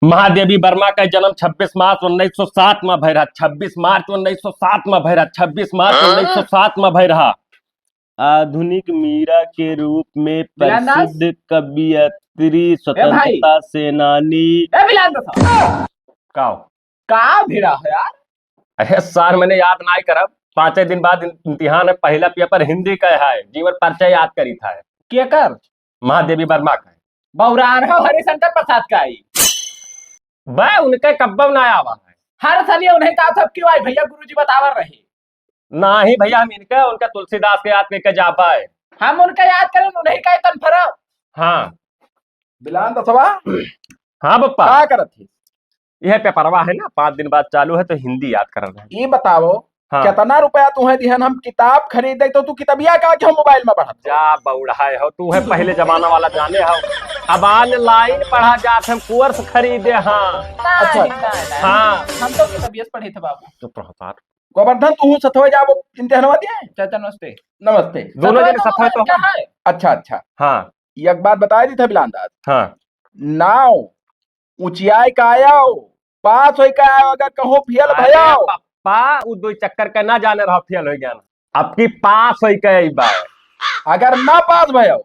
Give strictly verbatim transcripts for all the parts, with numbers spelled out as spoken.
महादेवी वर्मा का जन्म छब्बीस मार्च उन्नीस सौ सात में भय रहा, छब्बीस मार्च उन्नीस सौ सात में भय रहा, छब्बीस मार्च उन्नीस सौ सात में भय रहा। आधुनिक मीरा के रूप में प्रसिद्ध कवियत्री, ए भाई। स्वतंत्रता सेनानी। ए बिलान दसा। का हो? का भिड़ा है यार? अरे सार, मैंने याद नाई करब, पाँचे दिन बाद इम-, इम्तिहान है, पहला पेपर हिंदी का है, जीवन परिचय याद करी था। केकर? महादेवी वर्मा का है। बौरान हो हरिशंकर प्रसाद का आई। बे, उनके कब्बो ना आवा है। हर साल ये उन्हें का था, क्यों आई भैया, गुरुजी बतावर रहे। नाही भैया, हम इनके, उनके तुलसीदास के याद करके जाबा है। हम उनके याद करें, उन्हें का तन फरा। हाँ। बिलान दसवा। हाँ बप्पा। का करत है? यह पेपरवा है ना, पाँच दिन बाद चालू है, तो हिंदी याद कर रहे हैं। ये बताओ, हाँ। कितना रुपया तुम्हें दिहन हम किताब खरीदे, तो तू किताबिया का के हम मोबाइल में पढ़त? जा बौड़ाए हो, तू है पहले जमाना वाला जाने हो। अब online पढ़ा जात, हम कोर्स खरीदे, हाँ। नहीं, अच्छा। नहीं, नहीं। हाँ। हम तो किताबिया से पढ़े थे बाबू। चुप रहो सार। गोवर्धन, तू सथवे जाबो इम्तिहानवा दिए? चाचा नमस्ते। नमसते। दोनों सथवे जने तो सथवे तो क्या है? अच्छा, अच्छा। हाँ। एक बात बताई दी था बिलान दास। हाँ। नाव ऊंचियाई का आयो, पास होई का आयो, अगर कहूँ फेल अरे भयो। पप्पा, उ दो चक्कर का ना जाने रहो, फेल होई गया ना। अब की पास होई का आई बा। अगर ना पास भयो,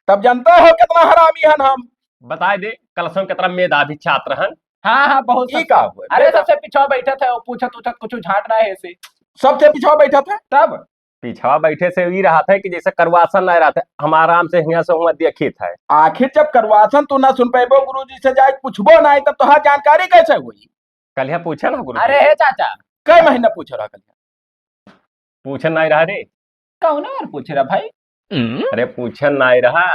तब जानते हो कितना हरामी हन हम। बताई दे, कल से हम कितना मेधावी छात्र हन। हाँ, हाँ, बहुत ई सस्ता। का हुआ? अरे, बेटा। सबसे पिछवा बैठा था, वो पूछत, पूछत कुछ झांट ना है ऐसे। सबसे पिछवा बैठा था? तब? पिछवा बैठे से ई रहा था कि जैसे करवासन ना रहा था, हम आराम से हियां से हुआं देखित है। आखिर जब करवासन तू ना सुन पैबो, गुरुजी से जाए पूछबो ना, तब तोहार जानकारी कैसे हुई? कल यहाँ पूछे ना गुरुजी। अरे हे चाचा। कई महीना पूछे रहा कल? पूछे ना रहा रे। कौन और पूछे रहा भाई? अरे पूछे ना रहा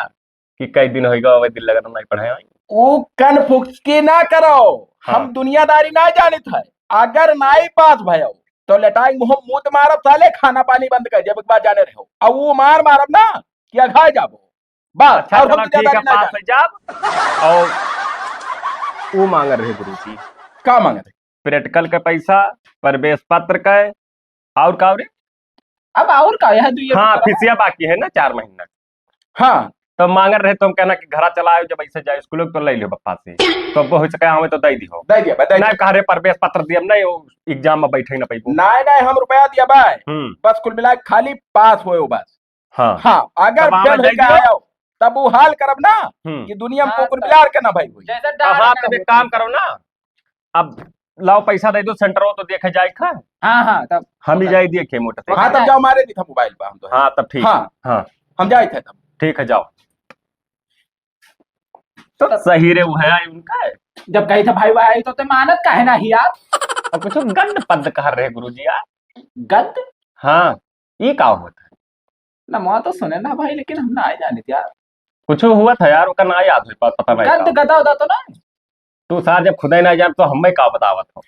कि कई दिन होइगा, अबे दिल लगन नहीं पढ़े। ऊ कन फुसकी ना करो, हाँ। हम दुनियादारी ना जानित है। अगर नाई पास भयो, तो लेटाई मुंह मूत मारब साले, खाना पानी बंद कर देब, एक बात जाने रहो। अब वो मार मारब ना कि अघा जाबो। बस, अच्छा, और हम चलो, ठीक है, दुनियादारी ना पास जाने। हो जाब। और वो मांग रहे गुरुजी। का मांग रहे? प्रैक्टिकल के पैसा, प्रवेश पत्र के, और का रे? अब और का, यह दुइये हाँ, रुपया। फीसिया बाकी है ना चार महीना। हाँ। तो मांगत रहे, तो हम कहना कि घरा चला आयो, जब ऐसे जाए स्कूल तो ले लियो पप्पा से। तो अब हो सके हमें तो दे दियो। दे दिया, दे दिया। नहीं कहा रे, प्रवेश पत्र दिया, नहीं वो एग्जाम में बैठे ना पैबो। नहीं, नहीं, हम रुपया दिया बा। हम्म। बस कुल मिला के खाली पास होए हो बस। हाँ। हाँ, अगर तब आवे फेल दे होके दियो। आयो, तब वो हाल करब ना हम्म। कि दुनिया में हाँ, कुकुर तो बिलार के ना भाई हुई। जैसे तो डाल हाँ, ना तब एक होता। काम करो ना, अब लाओ पैसा दे दो, सेंटर हो तो देखे जाए खा। हाँ, हाँ, तब हम ही जाए देखे मोटर से। हाँ, तब जाओ, मारे दी था मोबाइल पर हम तो। हाँ, तब ठीक। हाँ। हाँ। हम जाए थे तब। ठीक है, जाओ। तो सही रे, वो है आई उनका। जब कही था भाई, भाई तो ते मानत काहे ना ही यार? और कुछ गंद पद कह रहे गुरुजी यार। गंद? हाँ, ये का होता है? ना, मैं तो सुने ना भाई, लेकिन हम ना आए जाने यार। कुछ हुआ था यार, ओका ना याद हो, पता नहीं गंद का। गदा उदा तो ना? तू सार जब खुदे ना जान तो हमें का बतावत हो?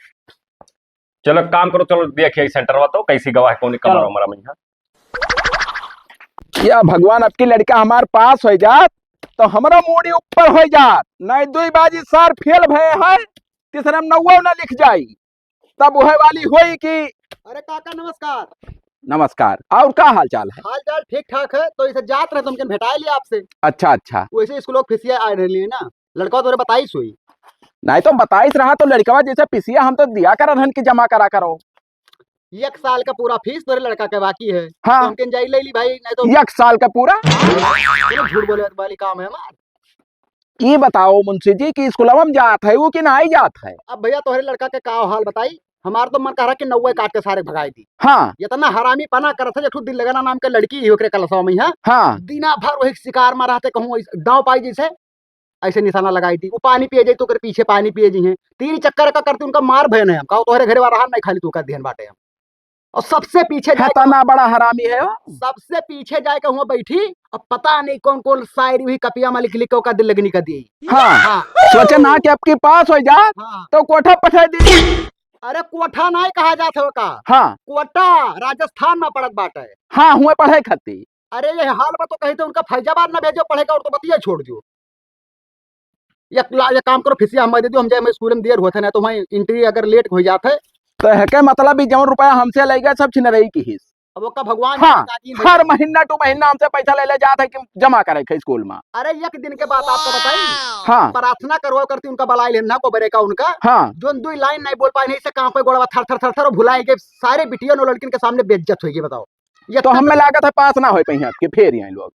चलो काम करो, चलो देखिए सेंटरवा तो कैसी गवाह कौन कमरा चलो। उमरा में यहाँ। या भगवान, अब की लड़का हमार पास हो जात तो हमरा मूड़ी ऊपर हो जात, नहीं दुई बाजी सार फेल भय है, तीसरे में नौवा ना लिख जाई, तब वह वाली होई कि अरे काका नमस्कार। नमस्कार, और का हाल चाल है? हाल चाल ठीक ठाक है, तो इसे जात रहे तुमके भेटाए लिया आपसे। अच्छा, अच्छा। वैसे स्कूल के फीसिया आए रहली है ना, लड़का तोरे बताइस होई। नहीं तो बताइस रहा तो लड़कवा जैसे फीसिया हम तो दिया कर रहन कि जमा करा करो। एक साल का पूरा फीस तोरे लड़का के बाकी है। हाँ। तो हमके जाई ले ली भाई, नहीं तो एक साल का पूरा? हाँ, झूठ बोले वाली काम है हमार। ये बताओ मुंशी जी कि स्कूलवा में जात है वो कि नाई जात है? अब भैया तोहरे लड़का के का हाल बताई, हमार तो मन कह रहा कि नौवे काट के सारे भगाई दी। हाँ। इतना हरामी पना करत है, एक ठो दिल लगाना नाम के लड़की ही ओकरे कलसवा में है। हाँ। दिना भर वही शिकार में रहते, कहूँ ऐसे दाव पाई जैसे, ऐसे निशाना लगाई दी। वो पानी पिए जाई तो ओकरे पीछे पानी पिए जी हैं। तीन चक्कर का करती उनका मार भय नहीं हम, कहो तोहरे घरे वाला रहा नहीं खाली तू का ध्यान बाटे हम। और सबसे पीछे है जाके तना बड़ा हरामी है वो। सबसे पीछे जाके हुआ बैठी, अब पता नहीं कौन कौन शायरी हुई कपिया में लिख लिख के ओका दिल लगनी कर दी। हाँ। हाँ। सोचे ना कि अब की पास हो जा हाँ। तो कोठा पठा दी। अरे कोठा नहीं कहा जात है ओका। हाँ। कोटा राजस्थान में पड़त बाटे। हाँ, हुए पढ़े खाती। अरे ये हाल में तो कही थे उनका फैजाबाद ना भेजो पढ़े का और तो बतिया छोड़ दो। एक ला-, एक काम करो, फीसिया हमें दे दो, हम जाए, मैं स्कूल में देर होत है ना, तो वहीं एंट्री अगर लेट हो जात है। तो है के मतलब, ई जौन रुपया हमसे लइगा, सब छिनरई की हिस। अब ओका भगवान हाँ, जाने का दिन हर भैया। महीना टू महीना हमसे पैसा ले ले जात है कि जमा करे के स्कूल में। अरे, एक दिन के बात आपको बताई। हाँ। प्रार्थना करवा करती उनका बलाई लेन ना, गोबरे का उनका। हाँ। जोन दुई लाइन नहीं बोल पाए, नहीं से कहाँ पे गोड़वा थर थर थर थर भुलाए के सारे बिटियों और लड़किन के सामने बेइज्जत होइगी, बताओ। ये तो तब हमें लागत है पास ना होई पइहें आपके, फेर यहाँ लोग।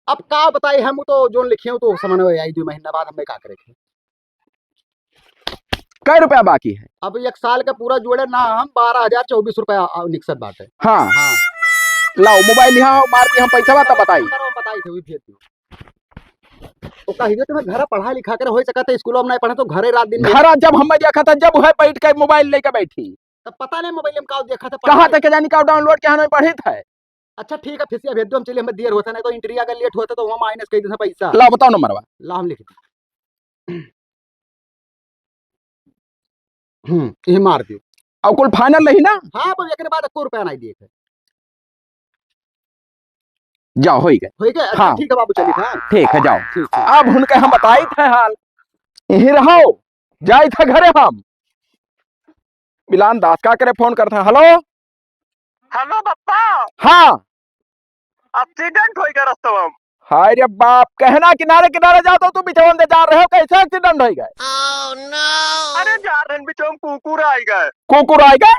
अब का बताई हम, तो जोन लिखे हो तो समझ में आई, दुई महीना बाद हमें का करे के। कै रुपया बाकी है? अब एक साल का पूरा जोड़े ना हम, बारह हजार चउबीस रुपया, आ, निकसत बाटे। हाँ। हाँ। लाओ मोबाइल यहाँ मार के हम पैसा बा तब बताई। नंबर बताई थे, वही भेज दो। तो कहिए तुम्हें घर पढ़ा लिखा कर हो सकता है, स्कूलों में नहीं पढ़े तो घरे रात दिन में घर जब हम देखा था, जब है बैठ के मोबाइल लेके बैठी। तब पता नहीं मोबाइल में का देखा था, कहाँ पढ़ा तक जानी का डाउनलोड के यहाँ नहीं पढ़ी था। अच्छा ठीक है, फिर से भेज दो, हम चलिए, हमें देर होता नहीं तो एंट्री अगर लेट होता तो वहाँ माइनस कर देता पैसा। लाओ बताओ नंबर बा। ला हम लिख दे। हम्म, ये मार दियो। अब कुल फाइनल नहीं ना? हाँ, पर एकरे बाद एको रुपया नहीं दिए थे। जाओ, होई गए। होई गए? अच्छा, हाँ। ठीक है बाबू, चलिए, हाँ। ठीक है, जाओ। ठीक, ठीक। अब उनके हम बताई थे हाल। यहीं रहो, जाई था घरे हम। बिलान दास का करे फोन करता है। हेलो? हेलो बप्पा। हाँ। एक्सीडेंट होई गए रस्तवा में। हाय रे बाप, कहना किनारे किनारे जात हो, तू बिचवन से जा रहे हो, कैसे एक्सीडेंट होई गए? अरे जा रहे हैं बिचवन, कुकुर आई गए। कुकुर आई गए?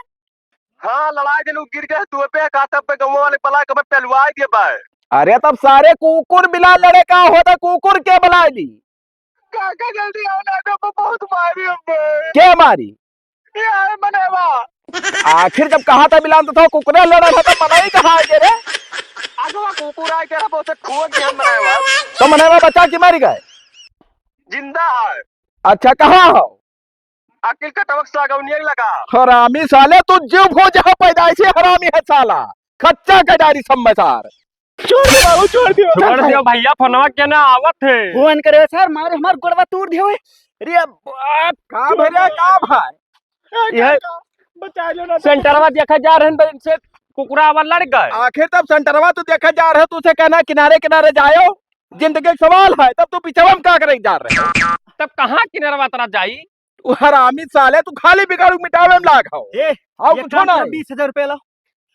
हाँ, लड़ाई जन गिर गए, तू पे का तब पे गाँव वाले पला के पहलवाई दिए बा। अरे तब सारे कुकुर बिलाल लड़े का होता, कुकुर के बलाई ली? काका जल्दी आओ ना, तो बहुत मारी हमने। के मारी? ये आए मनेवा। आखिर जब कहा था बिलान तो था कुकुरे लड़ा था, तो मनई कहाँ आ गए रे? आगे वो कुकुर आ गया, बहुत ठुआ गया मनेवा। तो मनवा बचा कि मर गए? जिंदा है। अच्छा, कहाँ हो? अकिल कटवक सागौनिया लगा। हरामी साले, तू जीव भोज है, पैदाइशी हरामी है साला, खच्चा कटारी सम्मसार। छोड़ दे बाबू, छोड़ दियो। छोड़ दियो भैया, फोनवा के ना आवत है। फोन करे सर, मारे हमार गोड़वा तोड़ दियो। अरे बाप, का भैया, का भाई? ए, यह काका, बचा लो ना। सेंटरवा देखा जा रहे हैं, इनसे कुकुरा आवा लड़ गए। आखिर तब सेंटरवा तू देखा जा रहे, तू से कहना किनारे किनारे जायो, जिंदगी का सवाल है, तब तू पीछे हम का करे जा रहे? तब कहाँ किनारवा तरफ जाई? तू हरामी साले, तू खाली बिगाड़ू मिटावे में लाग हो। ए, और ये कुछ काम ना कर, है। बीस हजार रुपया ला।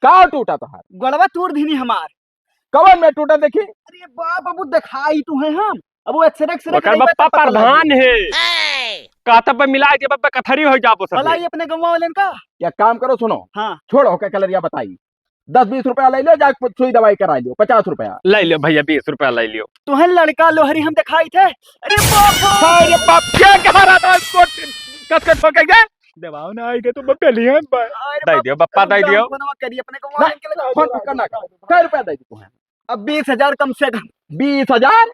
का टूटा तोहार? गड़वा तोड़ दीनी हमार। कवन में टूटा देखी? अरे बाप, अब वो दिखाई तू है हम। अब वो एक्सरे, एक्सरे ओकर कराई बप्पा पता लगे। प्रधान है। कहता पे मिला के बप्पा कथरी हो जाबो सब। भला ये अपने गंवा वाले का? या काम करो, सुनो। हाँ। छोड़ो के कलरिया बताई। दस बीस रुपया ले लो, जाके सुई दवाई करा लियो, पचास रुपया। ले लियो भैया, बीस रुपया ले लियो। तुहे लड़का लोहरी हम दिखाई थे। अरे बाप रे। अरे बाप, क्या कह रहा था इसको? कस के ठोकेंगे? दबाव ना आएगा तो बप्पा लिया बा। अरे दे बाप, दियो बप्पा, दे दियो। फोनवा करी अपने को ना, वाले के लगा। फोन करना का? कै रुपया दे दी तुहे? अब बीस हजार कम से कम। बीस हजार?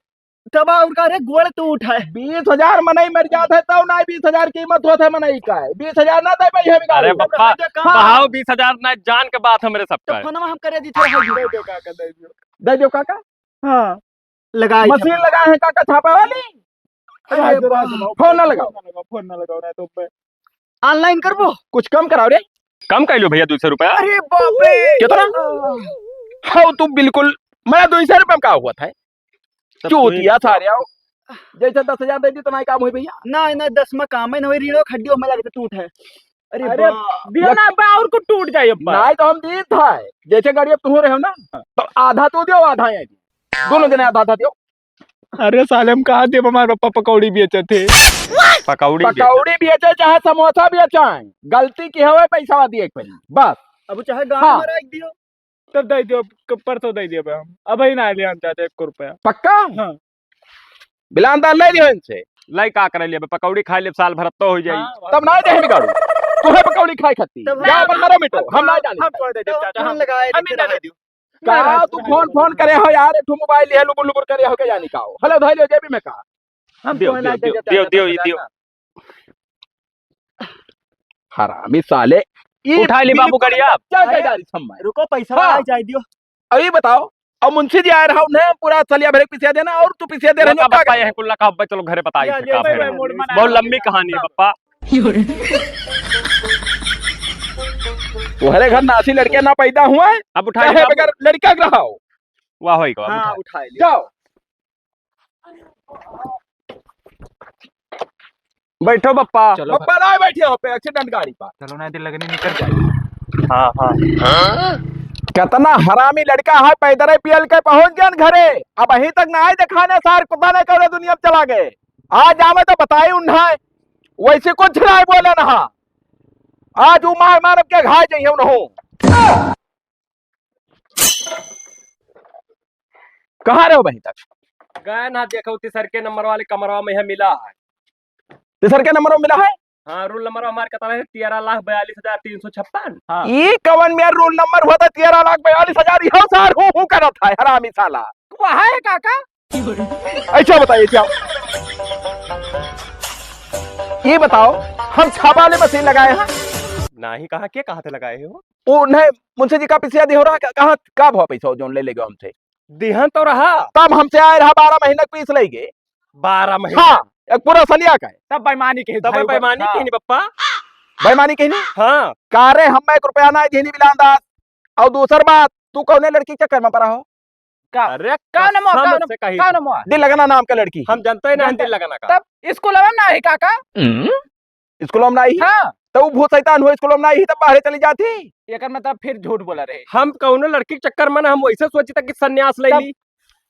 तब और का रे, गोड़ टूट है। बीस हजार मनई मर जात है, तब ना बीस हजार कीमत होत है मनई का है। बीस हजार ना दे भाई, हम अरे गाड़ी। बप्पा, हाँ। बहाओ बीस हजार ना, जान के बात हमरे सबका तो है। फोनवा हम करे दी थे, दे दो काका, दे दो। दे दो काका। हाँ, लगाई मशीन था। लगाए हैं काका छापे वाली। अरे हाँ, बाप। फोन ना लगाओ। फोन ना लगाओ, फोन ना लगाओ, ना तो पे। ऑनलाइन करबो? कुछ कम कराओ रे। कम कर लो भैया, दो सौ रुपया। अरे बाप रे। कितना? हाँ, तू बिल्कुल, मैं दो सौ रुपया में का हुआ था? तब चूतिया तू सारे आओ। जैसे दस हजार दे दी तो ना काम हुई भैया। ना, ना, दस में काम है, ना वही रीढ़ो खड्डियों में लगते टूट है। अरे अरे, बाप। दियो ना, बा और को टूट जाए अब। नहीं तो हम दी था, जैसे गाड़ी अब तुम रहे हो ना, तो आधा तू दियो, आधा ये दियो। दोनों जने आधा आधा दियो। अरे साले, हम कहाँ देब, हमारे पापा पकौड़ी बेचत है। पकौड़ी बेचत। पकौड़ी बेचे चाहे समोसा बेचे, गलती की हवे पैसा दिए के पड़ी, बस। अब चाहे गाड़ी हाँ। में रख दियो। तब दे दियो, क-, परसों दे दियो हम। अब ही ना ले हम चाहते एक रुपया। पक्का? हाँ। बिलानदार ले लियो इनसे। लाई का करे लेबे, पकौड़ी खाए लेब, साल भर तो हो जाई। हाँ, तब ना दे हम गाड़ू। तू है पकौड़ी खाए खाती। तब जा हम पर हरा मिटो, हम ना जाने। हम छोड़ दे देब तब चाचा, फोन हम, लगाए हम देते ही ना रहे। दे दियो। का तू फोन फोन करे हो यार, एक ठो मोबाइल लिहे लुबुर लुबुर करे हो के जानी का हो। हेलो, धइलियो जेबी में का? हम दियो, फोन दियो, ना दियो, देते दियो, चाचा, दियो, चाचा, दियो। चाचा। हरामी साले। ई उठा ली बाबू बिल्कुल गड़िया। क्या कै अरे, गाड़ी छम्मा है? रुको, पैसा हाँ। आ जाए दियो। अब ये बताओ, अब मुंशी जी आए रहा, उन्हें पूरा सलिया भरे पिसिया देना और तू पिसिया दे रहे हो, का क्या बताए करें? हैं कुल्ला का अब्बा, चलो घरे बताई या, थे, ये का भाई, भरे। भाई, मूड मना बहुत लंबी कहानी है, पप्पा। तुम्हारे घर नासी लड़के ना पैदा हुआ है, अब उठाइए चाहे बाबू। बगैर लड़का के रहा हो। वाह, होई गवा, हाँ, उठाए। उठाए लियो। जाओ। बैठो बप्पा। चलो बप्पा ना बैठिए हो पे, एक्सीडेंट गाड़ी पर। चलो ना, दिल लगने निकल जाए। हाँ, हाँ। कितना हरामी लड़का है, पैदल ही पियल के पहुंच गए घरे, अबहीं तक नाहीं देखाने सार, पता नहीं कौन दुनिया में चला गए। आज आवे तो बताई उन्हें, वैसे कुछ नाहीं बोले ना। आज उ मार मार के घाय जाइए उन्हों। कहाँ रहे हो बहिन तक? गए ना, देखो तीसर के नंबर वाले कमरवा में यह मिला है। तीसर के नंबर में मिला है? हाँ, रोल नंबर हमारे कितना है? तेरह लाख बयालीस हजार तीन सौ छप्पन। हाँ। ई कवन में रोल नंबर हुआ था? तेरह लाख बयालीस हजार, यह सार हूँ हूँ करत है, हरामी साला। वहाँ है काका? ऐसा बताइए क्या? ये बताओ, हम छापा वाले मशीन लगाए हैं? नाही, कहाँ के, कहाँ से लगाए हो? ओ, नहीं, मुंशी जी का पिसिया दिहो रहा, कहाँ, का भाव पैसा हो जौन ले लेगो हमसे? दिहन तो रहा। तब हमसे आए रहा बारह महीना के पीस लेगे। बारह महीना? हाँ, एक पूरा सलिया का है। तब बेईमानी कही तब भाई, बेईमानी हाँ। कही नहीं, बप्पा। बेईमानी कही नहीं? हाँ। कारे हम एक रुपया ना देनी बिलान दास। और दूसर बात, तू कौने लड़की के चक्कर में पड़ा हो? का? अरे, कौन मो-, कसम कौन, से कही। कौन मो-? दिल लगाना नाम का लड़की। हम जानते ही नहीं, जानते। दिल लगाना का। तब स्कूल में ना है काका? हम्म? स्कूल में ना ही? हाँ। तो वो भूत शैतान हो, स्कूल में ना ही, तब बाहर चली जाती। एकर मतलब फिर झूठ बोला रहे। हम कौनो लड़की के चक्कर में ना, हम वैसे सोची था कि संन्यास ले तब ली।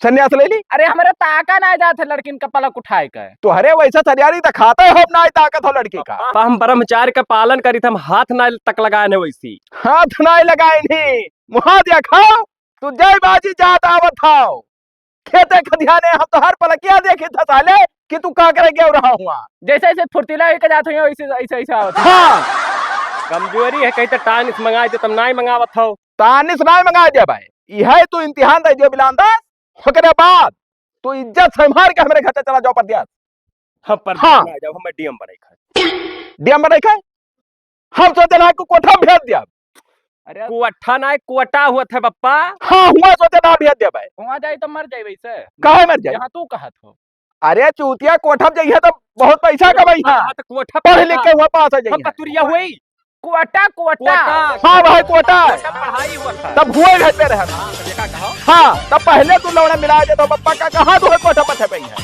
संन्यास ले ली? अरे, हमारे ताका ना जात है लड़किन का पलक उठाए का। तो अरे, वैसा सरियारी दिखाते हो, ना ताकत हो लड़की का। पापा, हम ब्रह्मचार्य का पालन करी थे, हम हाथ ना तक लगाए ने वैसी। हाथ ना लगाए नहीं, मुहा देखा, तू जय बाजी जात आवत हो। खेते खदियाने हम तो हर पलकिया देखी था साले कि तू का करे गयो रहा हुआ। जैसे ऐसे फुर्तीला होके जात हुई, ऐसे, ऐसे, ऐसे आवत है। हाँ। कमजोरी है, कहीं तो टानिस मंगाए दे, तब नाई मंगावत हो। टानिस नाई मंगाए दे भाई, यह तू इम्तिहान दे दियो बिलान दास, ओकरे बाद तू इज्जत संभाल के हमरे घर से चला जाओ परदेस। हम परदेस हाँ। ना जाओ, हमें डीएम बनाई खाए। डीएम बनाई खाए? हम सोचे ना कि कोठा भेज दिया। अरे कोठा ना, कोटा हुआ था बप्पा। हाँ, हुआ सोचे ना भेज दिया भाई। वहाँ जाए तो मर जाए वैसे। काहे मर जाए? जहाँ तू कहत हो। अरे चूतिया, कोठा में जाइए तो बहुत पैसा कमाई है। हाँ, तो कोठा पढ़ लिख के हुआ पास आ जाइए। पतुरिया हुई। कोटा, कोटा। कोटा। हाँ भाई, कोटा। कोटा पढ़ाई हुआ था। तब हुए घर पे रहे। हाँ, तो देखा कहो। हाँ, तब पहले तू लौड़ा मिला दे तो बप्पा का कहाँ तू है कोठा पठे भाई है?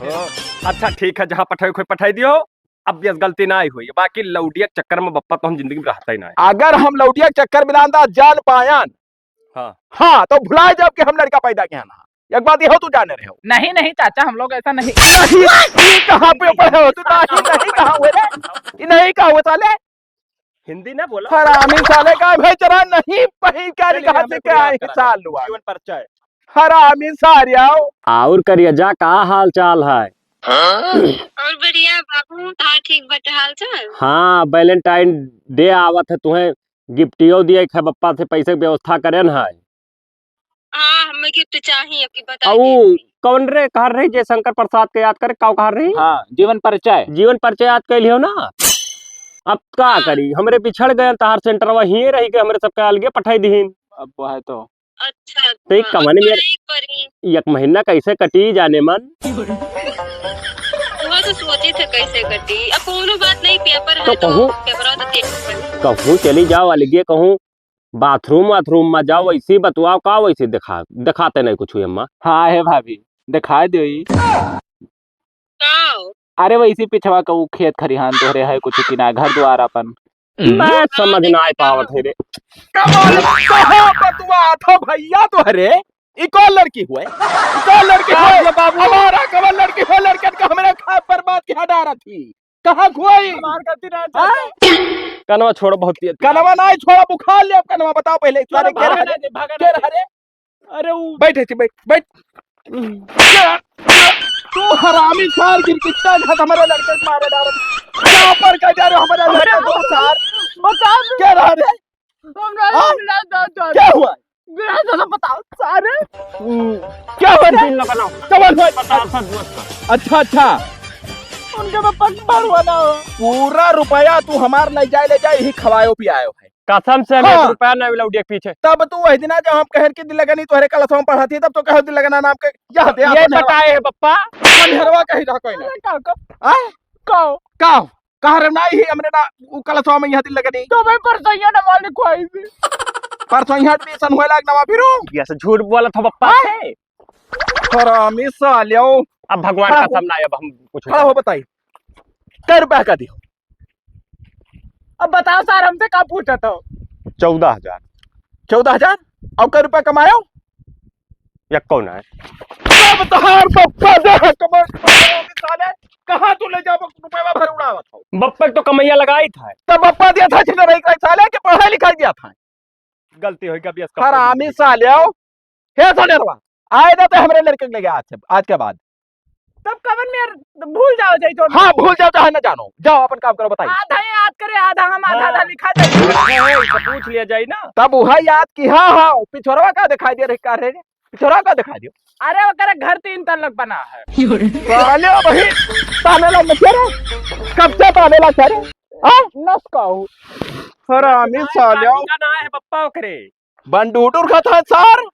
ओहो। अच्छा ठीक है, जहाँ पठाई कोई पठाई दियो, अब यस गलती ना हुई, बाकी लौडिया के चक्कर में बप्पा तो हम जिंदगी में रहता ही ना है। अगर हम लौडिया के चक्कर में ना जान पायन, हाँ। हाँ, तो भुला जाओ कि हम लड़का पैदा किया ना। एक बात ये हो, तू जाने रहे हो। नहीं, नहीं चाचा, हम लोग ऐसा नहीं। नहीं, नहीं कहाँ पे पढ़े हो तू? नहीं, नहीं कहाँ हुए रे? ये नहीं कहाँ हुए साले? हिंदी ना बोलो। हरामी साले का भाई, तेरा नहीं पही क्या चलिए, लिखा हमें से क्या कोई है बात करा साल दे। हुआ? जीवन परिचय। हरामी सारे आओ। और करिया जा, का हाल चाल है? और बढ़िया बाबू, हाँ ठीक बटे हाल चाल। हाँ, Valentine Day आवत है, तुहें गिफ्टियो दिए है, बप्पा से पैसे के व्यवस्था करेन है। हाँ, हमें गिफ्ट चाहिए, आपकी बता आ, ऊ दीजिए। कौन रे कहर रही जे शंकर प्रसाद के याद करे, काऊ कहर रही? हाँ, जीवन परिचय। जीवन परिचय याद कैलियो ना। अब का हाँ। करी, हमरे बिछड़ गए, तहार सेंटरवा हिये रही के हमरे सबके अलगे पठाई दीहिन। अब वो है तो। अच्छा, तो एक अच्छा, कवन अब में पढ़ाई करी। एक महीना कैसे कटी जाने मन। वो तो सोचे थे कैसे कटी। अब कोनो बात नहीं, पेपर तो है तो कहूँ, पेपरवा तो देख पड़ी। कहूँ चली जाओ अलगे, कहूँ बाथरूम वाथरूम में जाओ, वैसे बतुआओ का, वैसे दिखा, दिखाते नहीं कुछ हुई अम्मा। हाँ है भाभी, दिखाई दो ही। का? अरे वैसे पिछवा का वो खेत खरिहान तोहरे है कुछ कि ना, घर द्वार अपन। मैं समझ ना आ पावत है रे। कमाल, कहाँ बतुआत हो भैया तोहरे? ई कौन लड़की हुए? ई कौन लड़की हुए? अरे बाबू। हमारा कमल लड़की हुए, लड़कन का हमरे खा बर्बाद किया डारा थी। कहाँ खोई? हमार गलती ना है, हाँ? चाचा। कनवा छोड़, बहुत तेज। कनवा ना छोड़ा, बुखार ले अब कनवा, बताओ पहले, सारे भागा के रहा ना रे? दे, भागा के ना रहा दे। रे? अरे वो बैठ, ऐसे बैठ, बैठ। तू हरामी सार, गिरगिट्टा घात हमारे लड़के को मारे डाल। क्या पर कह जा रहे हो हमारे लड़के को सार? बता दो। क्या रहा रे? हमरा हाँ? बिना दो, दो, क्या दो। हुआ? बिना दो, दो बताओ, सारे। हम्म, क्या हुआ रे? दिन लगाना। क्या हुआ? बता, सब दोस्त का। अच्छा, अच्छा। उनके में पग भरवाना हो। पूरा रुपया तू हमार ले जाए, ले जाए, यही खवायो पियायो है। कसम से हमें हाँ। एक रुपया नहीं मिला उडिया के पीछे। तब तू वही दिना जब हम कहन कि दिल लगानी तोहरे कलसवा में पढ़ा थी, तब तो कहो दिल लगाना नाम के, यहाँ दे, ये अपन हरवा। बताए है पप्पा। अपन हरवा कहीं रहा कोई ना। अरे का, का? आय? का? का? कहा रे ना, यही हमरे ना, उ कलसवा में यहाँ दिल लगानी। तो मैं परसैया ना मालिक हुआ इसे। परसैया admission हुए लाग नवा फिरू। ये से झूठ बोला था पप्पा हाँ? से। हरामी सालियो। अब भगवान खड़ा हो। कसम ना, अब हम कुछ खड़ा हो, बताई। कै रुपया का दियो? अब बताओ सर, हमसे का पूछत हो? चौदह हजार। चौदह हजार? अउ कै रुपया कमायो? यक्को ना है। सब तोहार बप्पा दे है कमाई, साले, कहाँ तू ले जाबो रुपया भर उड़ावत हो? बप्पा के तो कमैया लगाई था। तब बप्पा दिया था छिनरई का साले के पढ़ाई लिखाई दिया था। गलती होई, कभी इसका हरामी साले हो। हे सोनेरवा, आए ना तो हमरे लड़के के लेके आज से, आज के बाद। तब कवन में यार भूल जाओ जाई तो। हाँ, भूल जाओ चाहे ना जानो, जाओ अपन काम करो, बताई। आधा याद करे, आधा हम, आधा, हाँ। आधा लिखा दे। ए, ए, तो पूछ लिया जाई ना। तब वह याद की, हाँ, हाँ, पिछोरवा का दिखाई दे रही का रे? पिछोरवा का दिखाई दियो। अरे ओकरे घर तीन तल्लक बना है। साले वही ताने ला मत रे। कब से ताने ला रे? हाँ? नस का हो। हरामी साले। का ना है बप्पा ओकरे। बंडूडुर खाता है सार।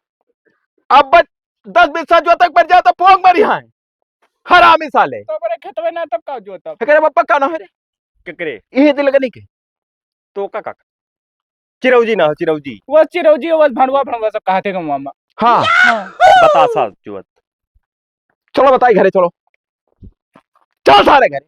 अब बस दस बीस साल जो तक पर जाता पोंग मरी है। हरामी साले। तो बड़े खेतवे ना तब का जोतब? एकरे बप्पा का ना है रे? केकरे? इहे दिल गनी के। तो का काका? चिरौजी ना हो, चिरौजी। वो चिरौजी, वो भणुआ, भणुआ सब कहते के मामा। हाँ। हाँ। बतासा जुअत। चलो बताई घरे चलो। चल सारे घरे।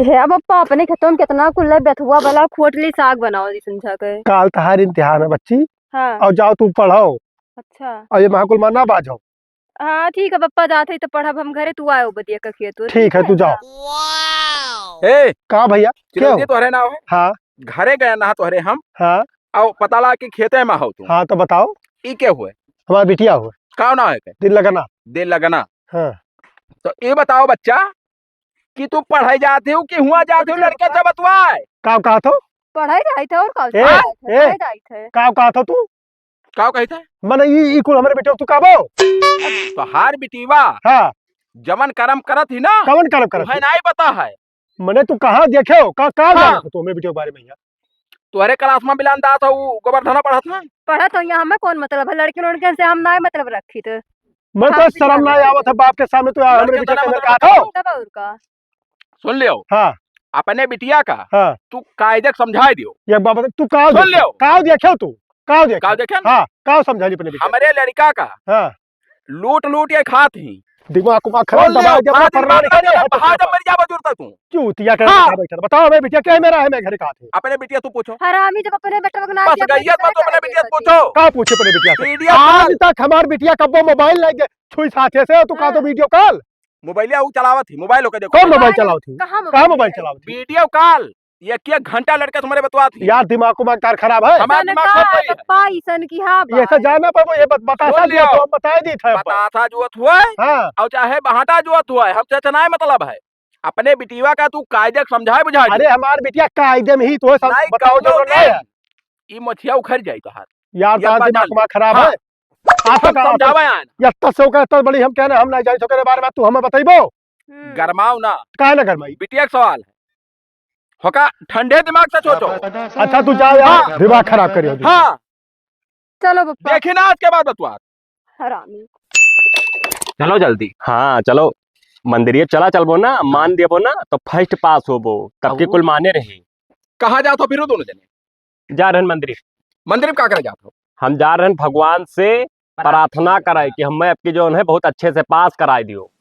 हे बप्पा, अपने खेतों में कितना कुल्ले बेथुआ वाला खोटली साग बनाओ जी समझा के। काल तहार इम्तिहान है बच्ची। हाँ। और जाओ तू पढ़ो। अच्छा। और ये महाकुल माना बाजो। हाँ, ठीक है बप्पा, जात है तो पढ़ब हम घरे, तू आयो बदिया का खेत। ठीक है, तू जाओ। ए, का भैया? क्या चिरौजी हो? तोहरे नाव है? हाँ। घरे गया ना तोहरे हम। हाँ। आओ पता ला कि खेते में हो तू। हाँ, तो बताओ। ई के हुए? हमार बिटिया हुए। का नाव है के? दिल लगना। दिल लगना। हाँ। तो ये बताओ बच्चा कि तू पढ़ाई जाती हो कि हुआ जाती हो लड़के से बतवाए? का कहा थो? पढ़ाई जाई थे और का ए, जाई थे? ए, पढ़ाई जाई थे। का कहा थो तू? का कही थे? मने ई, ई कुल हमरे बेटे तू कहबो? तोहार बिटिया हाँ। जवन करम करत ही ना, कवन करम करत उहे ही? नाई पता है। मने तू कहाँ देखे हो? का, का हाँ। जाने हो तू हमरे बेटे के बारे में यार? तोहरे क्लास में मिलान दास है, उ गोवर्धना पढ़त है? पढ़त हो यहाँ, हमें कौन मतलब है? लड़कियों लड़कियों से हम नाई मतलब रखी थे। मैं तो शर्म ना आवत है बाप के सामने, तू हमरे बेटे के अंदर का थो? तब और का? सुन लियो। हाँ। अपने बिटिया का हाँ। तू कायदे के समझाए दियो। ये बाबा, तू काव सुन देखे? लियो। काव देखे तू? काव देखे? काव देखे? हाँ, काव समझा ली अपने बिटिया? हमरे लड़का का हाँ। लूट लूट के खात ही। दिमाग को खराब सुन लियो, दबा दिया, अपना आज परमाणु दिमाग का खराब, बाहर जब मर जाबो जुरता तू। चूतिया के हाँ। बैठा बैठा। बताओ, मैं बिटिया क्या मेरा है, मैं घर का थे। अपने बिटिया तू पूछो। हरामी जब अपने बेटे को ना बस दिया, गई है, अपने बस अपने बेटे बिटिया से पूछो। का पूछे अपने बिटिया से? वीडियो आज कॉल। तक हमार बिटिया कब्बो मोबाइल नहीं दे, छुई साथे से, तू का तो हाँ। वीडियो कॉल। मोबाइलिया ऊ चलावत ही, मोबाइल ओके देखो। कौन मोबाइल चलावत ही? कहाँ कहाँ मोबाइल चलावत ही? वीडियो कॉल, एक एक घंटा लड़के तुम्हारे बतवात ही। यार दिमाग को तार खराब है। हमार ऐसन दिमाग का खराब है है? पप्पा, ऐसन की हाँ ये ऐसा बात। जाना पर वो ये बत-, बतासा सुन जो लियो। तो हम बताए दी था। बतासा जो हुआ है, हाँ। और चाहे बहाटा जो हुआ है, हमसे इतना ही मतलब है। अपने बिटिया का तू कायदे से समझाए बुझाए अरे दे। हमार बिटिया कायदे में ही तो है, सम-, नहीं, बताओ कौनो जरूरत नहीं है। दिन ई मछिया उखड़ जाई तोहार। यार, ये तार बात दिमाग जान ले। दिमाग खराब हाँ। है। आज हम तक समझावे आन। या तस से ओकर तस बड़ी हम कहने हम नहीं जानी ओकरे बारे में, तू हमें बतइबो? हम्म। गरमाओ ना। काहे ना गरमाई? बिटिया के सवाल है। होका ठंडे दिमाग से सोचो। अच्छा, तू जाओ यार, हाँ। दिमाग खराब करियो तू। हाँ। चलो पप्पा। देखी ना आज के बाद बतवा। हरामी। चलो जल्दी। हाँ, चलो। मंदिरिये चला चलबो ना, मान देबो ना, तो first pass होबो। तब की अब कुल माने रही। कहाँ जात हो फिर दोनों जने? जा रहन मंदिर। मंदिर में का करे जात हो? हम जा रहन भगवान से प्रार्थना कराए कि हमें आपकी जौन है बहुत अच्छे से पास कराए दियो।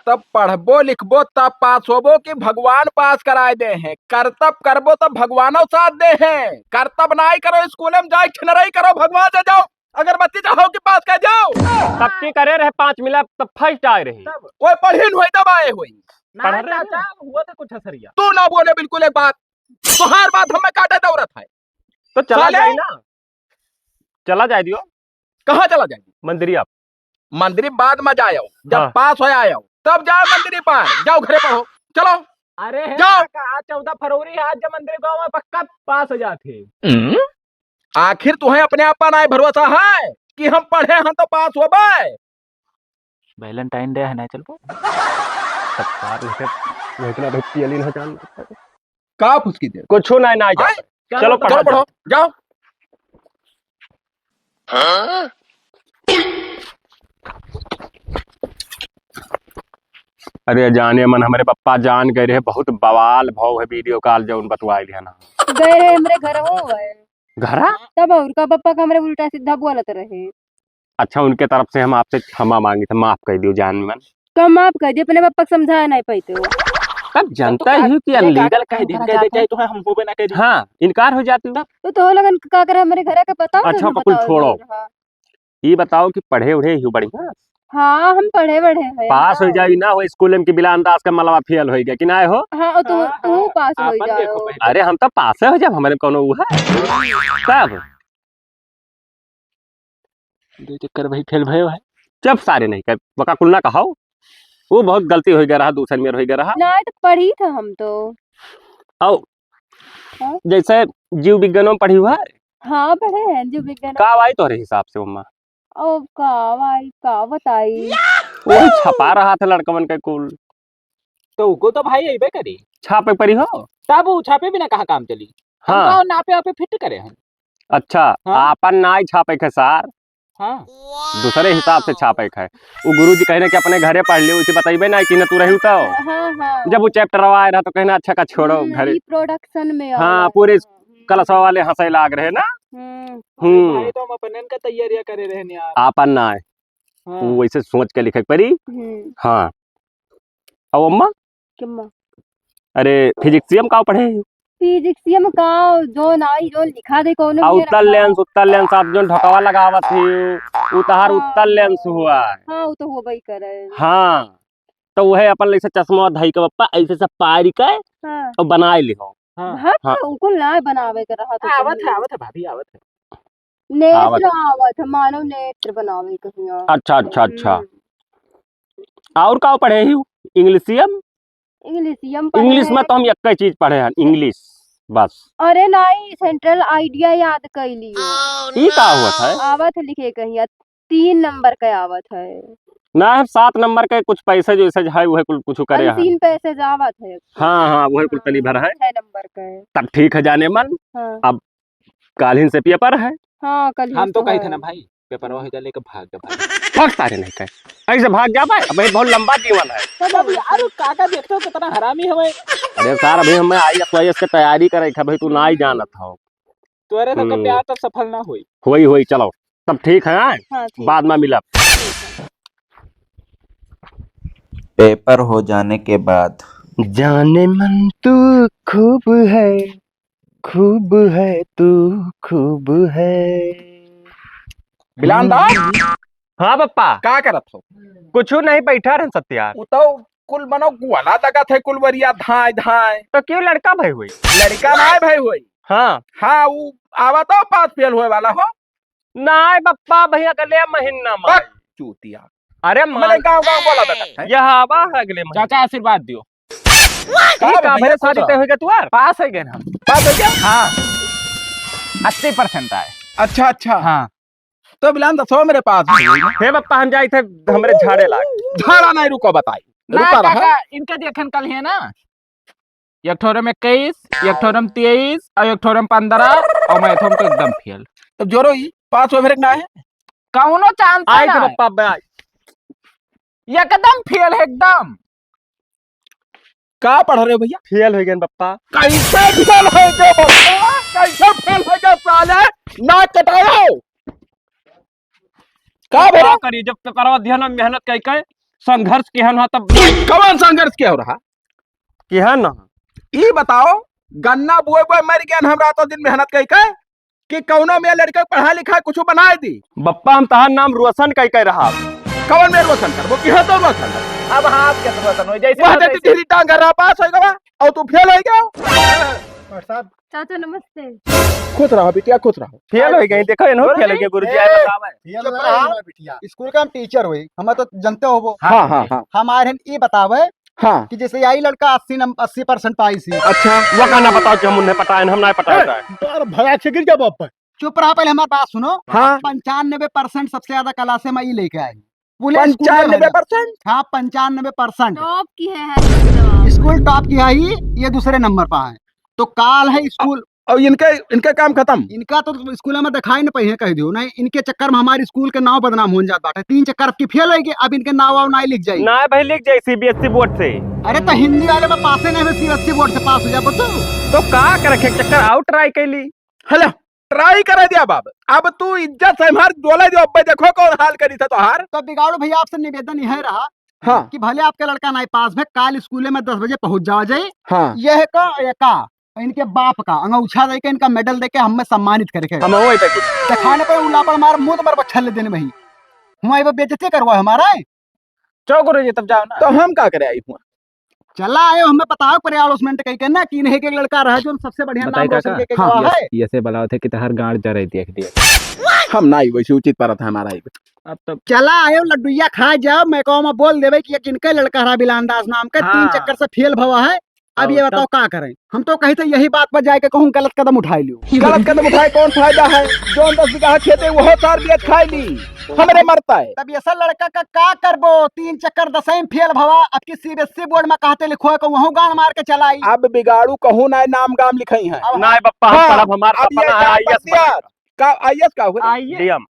तब पढ़बो लिखबो तब पास होबो कि भगवान पास कराए दे हैं? करतब करबो तब भगवानो साथ दे हैं। करतब नाई करो, स्कूल में जाए छिनराई करो, भगवान से जाओ, अगरबत्ती चढ़ाओ कि पास कर जाओ। तब की करे रहे पाँच मिला तब first आए रही। तब कोई पढ़ी नहीं तब आए हुई। ना पढ़ रहे चाचा, हैं। हुआ था कुछ असरिया। तू ना बोले बिल्कुल एक बात। तोहार बात हमें काटे दौरत है। तो चला साले। जाए ना। चला जाए दियो। कहाँ चला जाए? मंदिरी आप। मंदिरी बाद में जाओ, जब हाँ। पास हो आयो, तब जाओ मंदिरी पार, जाओ घरे पढ़ो। चलो। अरे है जाओ। काका, आज चौदह फरवरी है, आज जब मंदिर गाँव में पक्का पास हो जाते। आखिर तुम्हें अपने आप पर नाय भरोसा है कि हम पढ़े हैं तो पास होबे? Valentine Day है ना, चलबो। तब सार उठे, वो इतना तो पियली ना जान। का फुसकी दे? कुछ ना, ना जाओ। आए? चलो, चलो पढ़ा चलो, पढ़ो, दो। जाओ। अरे जाने मन, हमरे पप्पा जान गए रहे, बहुत बवाल भाव है video call जौन बतवाए लिया ना। गए रहे हमरे घर हो है। घरा? तब और का, पप्पा का हमरे उल्टा सीधा बोलत रहे। अच्छा, उनके तरफ से हम आपसे क्षमा मांगी थे, माफ कर दियो जान मन। का माफ कर दियो, अपने पप्पा के समझाए नहीं पाते हो। तब तब जानता तो ही कि ये काहे अनलीगल कह दी, इनकार कह दे, चाहे तुम्हें हम होबे ना कह दी। हाँ, इनकार हो जाती। तब तो, तो लगन का करे हमरे घरे के बताओ, अच्छा, तुम पकुल बताओ छोड़ो। जरूर, हाँ। ये बताओ कि पढ़े उढ़े ही बढ़िया? हाँ, हम पढ़े बढ़े हैं, पास हो हाँ। जाई ना हो स्कूल में कि बिलान दास का मलवा फेल हो गया कि ना हो? हाँ, और तू, हाँ, तू हाँ, पास हो आपन जाओ। देखो पहले। अरे हम तो पास हो जाब, हमारे कौनो ऊ है। तब दो चक्कर भाई फेल भयो है। जब सारे नहीं कर, बका कुल ना कहाओ। वो बहुत गलती हो गया रहा, दूसर मेर हो गया रहा। ना, तो पढ़ी था हम तो। आओ, हाँ? जैसे जीव विज्ञानों में पढ़ी हुआ है? हाँ, पढ़े हैं जीव विज्ञान। का आई तोहरे हिसाब से ओमा? ओ, का आई, का बताई? वही छपा रहा था लड़कवन के कुल। तो उको तो भाई अइबे करी। छापे परी हो? तब उ छापे बिना कहाँ काम चली? हम हाँ। तो नापे आपे फिट करे हैं। अच्छा, हाँ। आपन नाई छापे के सार। हाँ। दूसरे हिसाब से छापे के है। उ गुरुजी कहने कि अपने घरे पढ़ लियो, उसे बतइबे ना कि न तू रहू तो। हाँ, हाँ। जब वो चैप्टर आए रहा तो कहना अच्छा का छोड़ो हम्म, घरे। Reproduction में हाँ, आवा। पूरे हम्म। क्लासवा वाले हंसे लाग रहे ना। हम्म। हम्म। भाई तो हम अपने का तैयारियां करे रहने यार। आपन नाई। हाँ। तू वैसे सोच के लिखे के परी। हम्म। हाँ। अब अम्मा? किम्मा? अरे, फिजिक्सियम का पढ़े हो? फिजिक्सियम का, जो नाई, जो लिखा दे, कौनो आ, मेरा उत्तर लेंस, उत्तर लेंस, आप जो ढकवा लगावत ही, उ तहार हाँ, उत्तर लेंस हाँ। हुआ है। हाँ, उ तो होबे करे। हाँ, तो वह अपन ऐसे चश्मा धई के बप्पा, ऐसे सब पारी के हाँ। और बनाए लिहो। हाँ। हाँ, हाँ। उनको ना बनावे के रहा तो आवत है, कहीं। आवत है भाभी, आवत है। नेत्र आवत। आवत है, मानव नेत्र बनावे कहिया। अच्छा, अच्छा, अच्छा। हम्म। और का पढ़े ही? इंग्लिशियम? इंग्लिशियम पढ़े इंग्लिश में हैं। तो हम एक ही चीज पढ़े हैं, इंग्लिश, बस। अरे नाई, सेंट्रल आइडिया याद कर लियो। ई का हुआ था? आवत है लिखे कहिया, तीन नंबर के आवत है। ना, हम सात नंबर के कुछ पैसे जैसे है, वह कुल कुछ करे हैं। अनसीन पैसे जावत है। हाँ, हाँ, वह कुल हाँ, तनी भर है। छह नंबर के। तब ठीक है जाने मन। हाँ। अब काल्हिन से पेपर है। हाँ, काल्हिन हम तो तो कही है। थे ना भाई, पेपरवा हो जा लेके भाग जा भाई। भाग सारे नहीं कहे। ऐसे भाग जा भाई, अबे बहुत लंबा जीवन है। तब यार काका देखते हो कितना हरामी हवे। अरे सार, अभी हमें IAS वाईएएस के तैयारी करे के भाई, तू ना ही जानत हो। तोरे तो हम्म। प्यार तो सफल ना होई। होई, होई, चलो। तब ठीक है, हाँ? हाँ, ठीक। बाद में मिलब। पेपर हो जाने के बाद। जाने मन तू खूब है, खूब है तू, खूब है। बिलान दा? हाँ पप्पा। का करत हो? कुछ नहीं, बैठा रहन सत्यार। उ तो कुल मनो गुआला लगत है, कुल वरिया धाय धाय। तो क्यों लड़का भाई हुई? लड़का ना भाई हुई। हाँ। हाँ, उ आवा तो पास फेल होए वाला हो। नाय बप्पा भैया, अगले महीना में। बक चूतिया। अरे मने मान गाँव गाँव बोला था। यह आवा है अगले महीना। चाचा आशीर्वाद दियो। का ठीक है, भैया, शादी तय हो गया तुआर? पास हो गए हम। पास हो गया? हाँ। अस्सी परसेंट आए। अच्छा, अच्छा। हाँ। तो बिलान दसो मेरे पास। हे बप्पा, हम जाई थे, हमरे झाड़े लाग। झाड़ा नहीं, रुको बताई। ना रुका रहा। काका, इनका देखन कल है ना। एक ठोरम इक्कीस, एक ठोरम तेईस, और एक ठोरम पन्द्रह, और मैं तो एकदम फेल। तब जोरो ही, पास हो मेरे ना है? कौनो चांस आई ना तो है। बप्पा, बे आई। एकदम फेल है, एकदम। का पढ़ रहे हो भैया? फेल हो गए बप्पा। कैसे फेल हो गए बप्पा? कैसे फेल हो गए साले? ना कटाओ। का का भैया? करी, जब पेपरवा दिया ना, मेहनत कई के, संघर्ष किहन हा तब। कौन संघर्ष किया हो रहा? किहन हा? ई बताओ, गन्ना बोए बोए मर गया, हम रातों दिन मेहनत कई के, कि कौनो में लड़का पढ़ा लिखा कुछ बनाए दी। बप्पा, हम तहार नाम रोशन कई के रहा। कौन में रोशन करबो? किहाँ तो रोशन है। अब हाथ के रोशन हो, जैसे वह हो जैसे तैसे। तेरी टांग रहा पास हो गवा, और तू फेल हो गया। प्रसाद। चाचा नमस्ते। खुश रहो बिटिया, खुश रहो। फेल हो गए, देखो इन्हों अरे फेल हो गए, गुरुजी आए ए, बतावे। फेल चुप ना रहा। है बिटिया। स्कूल का हम टीचर हुई, हम तो जनते हो वो। हाँ, हाँ, हाँ। हमारे हम ई बतावे हाँ। कि जैसे यही लड़का अस्सी नंबर, अस्सी परसेंट पाई सी। अच्छा, वो का ना बताओ कि हम उन्हें पटाए, हम ना पटाए ए, जाए। बार भड़ाक से गिर जा बाप पर। चुप रहा, पहले हमारी बात सुनो। हाँ। पंचानबे परसेंट सबसे ज्यादा क्लासे में ई लेके आए। पूरे स्कूल में पंचानबे परसेंट? हाँ, पंचानबे परसेंट। टॉप की है, है तो। स्कूल टॉप की है ही, ये दूसरे नंबर पर है। तो काल है स्कूल। और इनके, इनके काम खत्म? इनका तो स्कूल में दिखाई न पहिए, कह दियो नहीं, इनके चक्कर में हमारे स्कूल के नाम बदनाम हो जात बाटे। तीन चक्कर अब की फेल होइगे, अब इनके नाम वाव नहीं लिख जाई। ना भाई, लिख जाई सीबीएसई बोर्ड से। अरे तो हिंदी वाले में पासे नहीं हुए, सीबीएसई बोर्ड से पास हो जाबो तो। तो का करे, एक चक्कर और ट्राई कर ली। हेलो, ट्राई करे दिया बाब, अब तू इज्जत से हमार डोले दियो, अब देखो कौन हाल करी था तोहार। तो बिगाड़ू भैया, आपसे निवेदन यह रहा हाँ। कि भले आपके लड़का नाई पास भे, काल स्कूले में दस बजे पहुँच जावा जाई। हाँ। यह का, यह का, इनके बाप का अंगौछा देके, इनका मेडल देके हमें सम्मानित करेके। हम वही तक। दिखाने पे उलापड़ मार, मुँह तो मार बछल देने में ही। हमारी वो बेइज्जती करवा हमारा है। चौक रहिए, तब जाओ ना। तो हम का करे आई हुआ? चला आयो, हमें बताओ, pre announcement कही के ना कि इन्हें के लड़का रहा जो सबसे बढ़िया बताई नाम रोशन काका? के, के हाँ। गवा यस, है। यसे बोलावत है कि तहर गांड जरे देख दिए। हम ना आई वैसे उचित परत है हमारा ही। अब तो चला आयो, लड्डुइया खा जाओ, मैं कहूँ मैं बोल देवे कि ये किनके लड़का रहा बिलान दास नाम के, हाँ। तीन चक्कर से फेल भवा है। अब और ये बताओ तब? का करें? हम तो कही थे यही बात पर जाके कहूँ गलत कदम उठाए लियो। गलत कदम उठाए कौन फायदा है? जौन दस बीघा खेते वह चार बिया खाए ली। हमरे मरता है। तब ऐसा लड़का का का करबो? तीन चक्कर दसवीं फेल भवा, अब की सीबीएसई बोर्ड में कहते लिखो है, को वहू गांड मार के चलाई। अब बिगाड़ू कहूँ ना नाम गाम लिखाई है। अब नाय बप्पा, हम हाँ, पढ़ब, हमार अब ये सपना है का आईएएस बतिया? बनना। का आईएएस का हुआ? आईएएस। डीएम।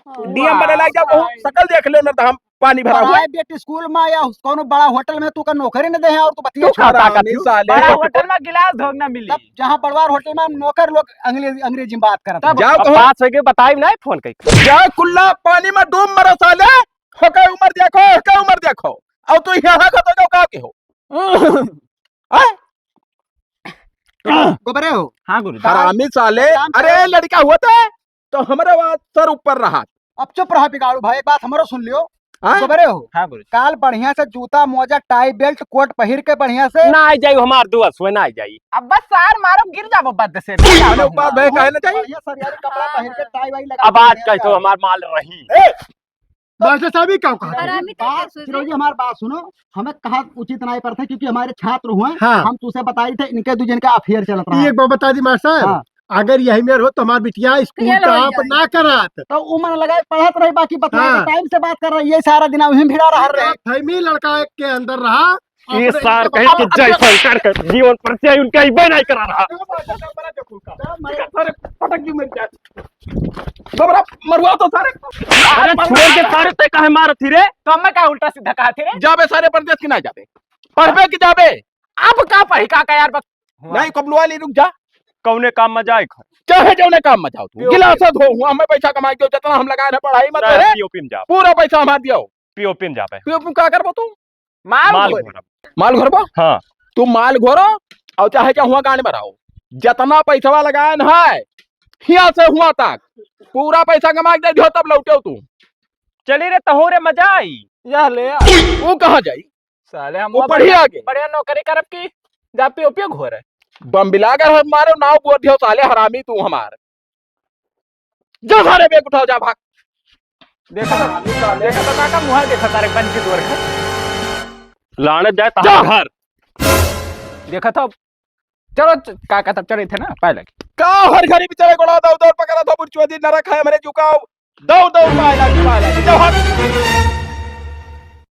डीएम बने लाग जाओ, कहूँ सकल देख लो ना तो हम पानी भरा हुआ। प्राइवेट स्कूल में या कोनो बड़ा होटल में तू का नौकरी न दे है और तू बतिया तू का छोड़। ताकत हरामी हो? साले। बड़ा होटल में गिलास धोक ना मिली। तब जहाँ बड़वार होटल में नौकर लोग अंग्रेजी, अंग्रेजी में बात करत तब हैं। जाओ अब कहूँ। पास होके बताई ना फोन कई। जाओ कुल्ला पानी में डूब मरो साले। होके उम्र देखो, होके उम्र देखो। और तू यहाँ का तो जाओ का के हो? आय? गोबरे हो? हाँ गुरुजी। हरामी साले, काम अरे करो। लड़का हुआ था तो हमरे बात सर ऊपर रहा। अब चुप रहा बिगाड़ू भाई, एक बात हमरो सुन लियो। हाँ? गोबरे हो? हाँ गुरुजी। काल बढ़िया से जूता, मोजा, टाई, बेल्ट, कोट पहिर के बढ़िया से। ना आई जाई हमार दोस्त, वह ना आई जाई। अब बस सार मारो, गिर जाबो बद से। अरे ऊपर भाई काहे ना जाई? बढ़िया सरियारी कपड़ा पहिर के टाई वाई लगा अब के आज बढ़िया कह तो से। हमार माल रही। ए, मास्टर साहब, ई का कहत है? हरामी तो बात, क्या सोचे? फिरोजी, हमार बात सुनो, हमें कहा उचित नाई पड़त है, क्योंकि हमारे छात्र हुए, हाँ। हम तुसे बताई थे, इनके दू जन का अफेयर चलत रहा। एक बात बता दी मास्टर, हाँ। अगर यही मेर हो तो हमार बिटिया स्कूल फेल हो टॉप जाए। ना करात। तो उमर लगाए पढ़त रही, बाकी बतला के हाँ। टाइम से बात कर रही, ये सारा दिन वहीं भिड़ा रहा रे। फैमिली लड़का के अंदर रहा, ये अपने सार कहे कि जयशंकर के जीवन पर से उनका ही नहीं करा रहा। सारे पटक दी मेरी जान। गोबरा मरुआ तो सारे। अरे छोड़ के सारे ते काहे मारत ही रे? तो हमें का उल्टा सीधा कहा थे रे? जाबे सारे परदेस कि ना जाबे? पढ़बे कि जाबे? अब का पढ़ी का, का यार बक-, नहीं, कबलुआ ले रुक जा। कौने काम में जाए घर? चाहे जौने काम में जाओ तू। पीओपी। गिलास धो हुआ, हमें पैसा कमाई दो, जितना हम लगाए ना पढ़ाई में ना, तोरे। पीओपी में जाओ। पूरा पैसा हमार दियो। पीओपी में जाबे। पीओपी में का करबो तू? माल माल घोरे। घोरब। माल घोरबो? हाँ। तू माल घोरो और चाहे क्या हुआ गांड भराओ। जितना पैसवा लगाए न है, हिया से हुआ तक, पूरा पैसा कमा के दे दियो, तब लौटे तू। चली रे, तहूँ रे, मजा आई। यह ले आ। वो कहाँ जाई? साले हम वो बढ़िया बढ़िया, आगे। बढ़िया नौकरी करब की जा पीओपी घोरे। बम बिलागर हम मारो नाव बोल दियो साले हरामी तू हमार। जा सारे बैग उठाओ, जा भाग। देखा तो, देखा तो काका मुँह देखा तारे बन के द्वार का। लाने जाए जा। तार घर। देखा तो, चलो च-, काका तब चले थे ना, पाए लगे। का हर घड़ी में चले गोड़ा दौड़ दौड़ पकड़ा था, बुरचुआ दी नरक है हमरे झुकाओ। दौड़ दौड़ पाए लगे, पाए लगे। जा भाग।